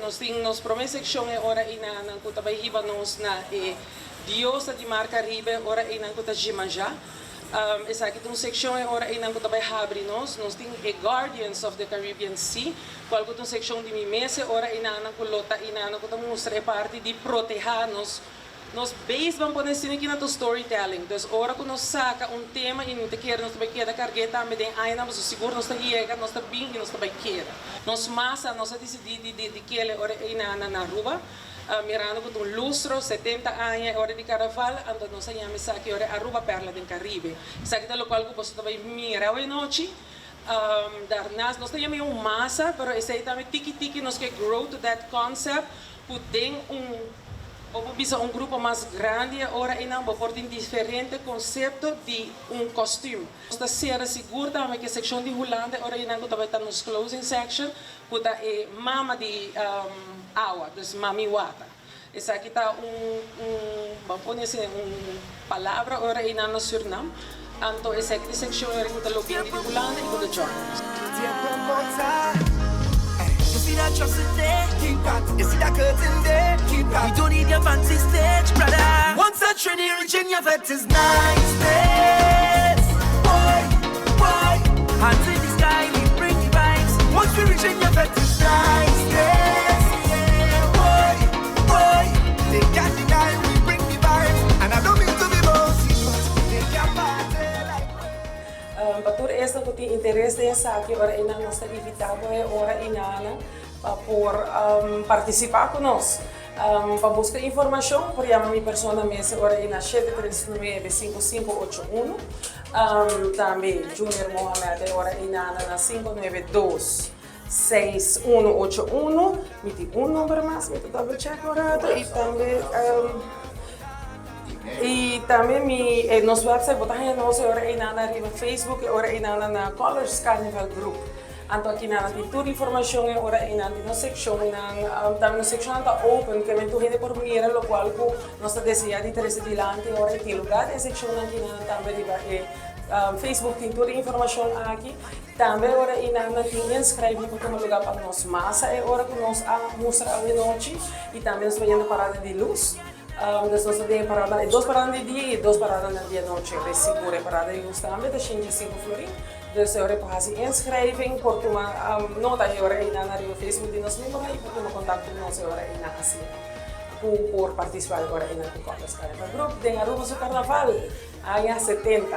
Nos tin nos prome seccion e ora einan cu ta bay hiba nos na e diosa di Mar Caribe, ora einan cu ta Yemayá. Esaki ta un seccion e ora einan cu ta bay habri nos. Nos tin e Guardians of the Caribbean Sea, cual cu ta un seccion di mi mes e ora einan cu lo ta einan cu ta mustra e parti di proteha nos. Nos base, ban pone asina aki, na ta storytelling. Dus ora cu nos saca un tema y no ta kier, nos ta bay keda carga tambe den aña, pasobra sigur nos ta yega, nos ta bin y nos ta bay keda. Nos masa, nos a dicidi di kere ora einan na Aruba, mirando cu un lustro, 70 aña ora di carnaval, anto nos a yama esaki ora Aruba Perla den Caribe. Esaki ta locual cu boso ta bay mira awe nochi. Daarnaast, nos tin un masa, pero esey tambe tiki tiki nos kier grow to that concept, cu tin un of bisa un grupo mas grandi ora einan bo por tin diferente concepto di un costume. Ta ser sigur tambe cu seccion di Hulanda ora einan cu tambe ta nos closing section, cu ta e mama di awa, dus mami wata. Esaki ta un, ban pone asina, un palabra ora einan na Suriname. Anto esaki ta seccion ora cu ta lo bin di Hulanda y cu ta join. You see that trust there? Keep that. You see that curtain there? Keep that. You don't need your fancy stage, brother. Once a Trini reach in your vet is niceness. Boy, boy. Hands in the sky, we bring the vibes. Once we reach in your vet is niceness. Yeah, boy, boy. They can't deny we bring the vibes. And I don't mean to be bossy, but they can party like we. Pa tur esnan cu tin interes den esaki, ora einan nos ta invita ora einan pa por participa cu nos. Pa busca informacion, por yama mi persona mes ora einan 739 5581. Tambe Junior Mohamed ora einan na 592 6181. Mi tin un number mas, mi ta double check ora y tambe nos website, bo ta haya nos ora einan riba Facebook, ora einan na Colors Carnival Group. Anto aki nan tin tur informacion e ora einan tin nos seccion nan tambe nos seccion ta open, kiermen tur hende por mira locual cu nos ta desea di trece dilanti ora tin lugar den seccion nan aki nan. Tambe riba e Facebook tin tur informacion aki. Tambe ora einan tin inschrijving pa tuma lugar pa nos masa e ora cu nos a mustra awe nochi y tambe nos ta bayendo parada di luz. Dus nos tin parada, dos parada di dia y dos parada na dia nochi. Di sigur parada di luz tambe ta 105 florin. Dus ora por haci inschrijving, por tuma nota e ora einan riba Facebook di nos miembro y por tuma contacto cu nos ora einan asina cu por participa ora einan cu Colors Carnival Group den Aruba su Carnaval, aña 70.